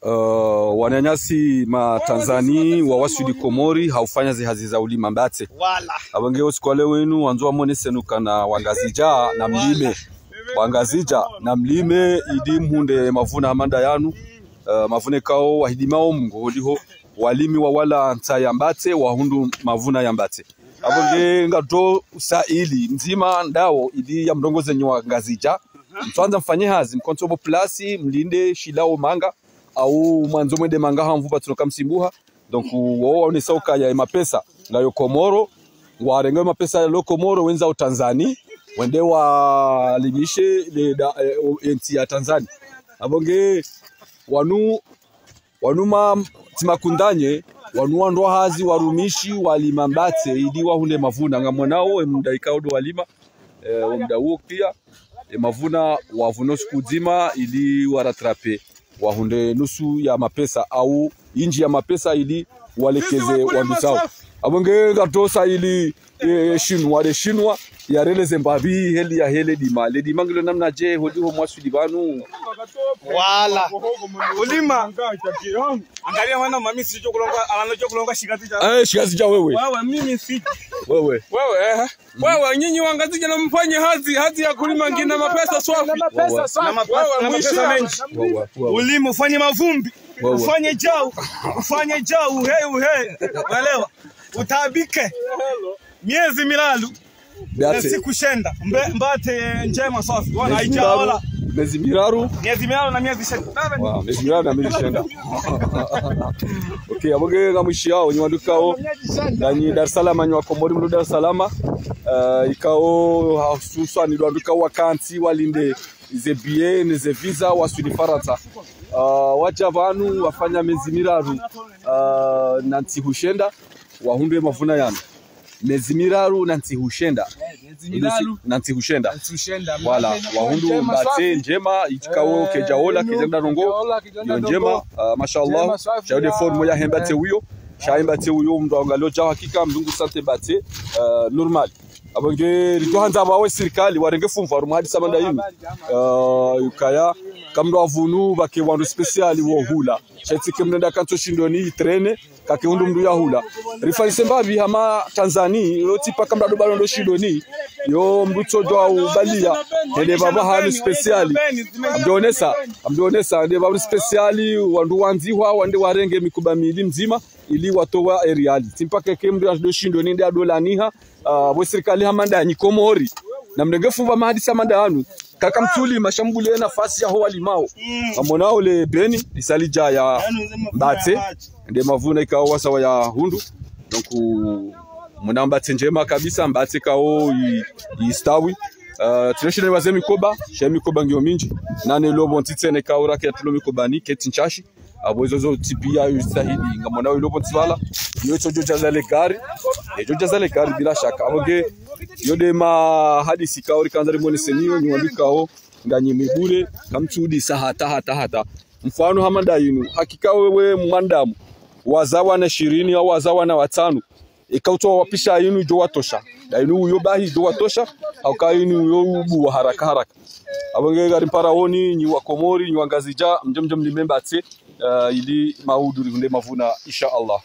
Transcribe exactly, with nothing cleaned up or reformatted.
Uh, wananyasi ma Tanzani wawaswili Komori haufanya zihazi za ulima mbatse. Wala. Apvo nge usiku wa leo wenu wandzo wamonese nukana wangazidja na mlime. Wangazidja na mlime ili mhundre mavuna hama nda yanu. Uh, mavuna ikao wahidimao mngo holiho walimi wawala ntsa ya mbatse wahundru mavuna ya mbatse. Apvo nge ngadjo usaili mdzima ndawo ili ya mrongoze nyi wangazidja. Mtsandza mfanye hazi, mkontso bo plasi, mlinde, shilao manga, au mwandzo mwende manga ha mvu pvatsuno kamsimbuha. Donc, wo waonesa ukaya ye mapesa ngayo Komoro, warenge mapesa yalo Komoro, wendza u Tanzani, wende walimishe le da, eh, o, entsi ya Tanzani. Apvo nge, wanu, wanu ma, tsi makundanye, wanu wandru wa hazi, warumishi, walima mbatse, ili wahundre mavuna, ngamwonao, e mda ikao ndo walima, eh, o mda uwo pia, e mavuna wavuna usiku udzima ili waratrape, wahundre nusu ya mapesa au indji ya mapesa ili walekeze wandru zao. Apvo nge ngadjo usaili, eh, shinwa, le shinwa, yareleze mbapvi heli yahe le dima. Le dima ngilo namnadje, holiho mwaswili pvanu. Wala. Ulima. Angalia mwana mami, sicho kulonga, anajua kulonga shikazi cha. Eh, shikazi cha wewe. Wewe, mimi si. Wewe. Wewe, eh. Wewe, nyinyi wangazidja na mfanye hazi, hazi ya kulima ngina mapesa swafi. Na mapesa swafi. Na mapesa, wewe, na mapesa menji. Wewe, wewe. Ulime, ufanye mavumbi. Wewe. Ufanye djau. Ufanye djau, uhe, uhe. Walewa. Utaabike. Miezi milalu. Na siku shenda. Mbe, mbate ndjema swafi. Wana haidja wala. Miezi miraru. Miezi miraru na miezi shenda. Wa, miezi miraru na miezi shenda. Okay, apvo nge ngamwishiao, nyi wandru ikao nganyi Dar es Salaam, nyi wa Komori mlo Dar es Salaam. Eh, ikao, hususwani ndo wandru ikao wakantsi walinde ze billet ne ze visa waswili Farantsa. Ah, wadja pvanu wafanya miezi miraru, ah, na ntsihu shenda, wahundre mavuna yanu. Miezi miraru na ntsihu shenda. Miezi miraru. Na ntsihu shenda. Na ntsihu shenda. Wala, wahundru mbatse ndjema, ikao kedja ola, kedja ndrongo. Yo ndjema, ah, mashallah. Sha yo nde forme yahe mbatse uyo. Sha ye mbatse uyo, mndru angalio dja hakika, mndru ngu sante mbatse, ah, normal. Apvo nge ridjo handza pvawe sirikali, warenge fumvu, harumwa hadisi hama nda yinu. Ah, ukaya, kamndru avunu, pvake wandru spécial wo hula. Sha tsi ke mndru nda kantso shindoni, itrene, kake hundru mndru ya hula. Rifanyise mbapvi hama Tanzani, yo tsi paka mndru ado balo ndo shindoni. Yo mndru tsojo au balia. Hende pvapvo hanu spécial. Amdonesa, amdonesa, hende pvapvo spécial, wandru wandzihwa, wende warenge mikoba mili mdzima, ili watowa e riali. Tsi mpaka ke mndru ya ndo shindoni, nde adolaniha, ah, pvo sirikali hama nda nyi Komori. Na mrenge fumvu mahadisi hama nda yanu. Kaka mtsuli mashambule nafasi yaho walimao. Ngamwonao le beni, lisalidja ya mbatse. Nde mavuna ikao wasa wayahundru. Donc, mna mbatse ndjema kabisa, mbatse ikao i, istawi. Ah, tsi no shindoni waze mikoba, sha mikoba ngiyo mindji. Nane lobo ntsi tsena ikao rake ya tulo mikobani, ketsi ntsashi. Apvo izo zo tsi pia yo stahili, ngamwonao ilobo ntsi pvala. Yo tsojo jaza le gari. Ejo jaza le gari bila shaka. Apvo nge, yo nde mahadisi ikao rikandza rimoneseniyo, nyi wandru ikao nganyi mibure, kamtsudisa hata, hata, hata. Mfano hama nda yinu, hakika wewe mwanadamu, wazaa wana ishirini au wazaa wana watsanu, ika utso wapisha yinu ijo watosha. Nda yinu uyo bahi ijo watosha, hauka yinu uyo ubuwa haraka haraka. Apvo nge ngari mparaoni, nyi wa Komori, nyi wangazidja, mdje mdje mlime mbatse, eh, ili maudu rihundre mavuna, insha Allah.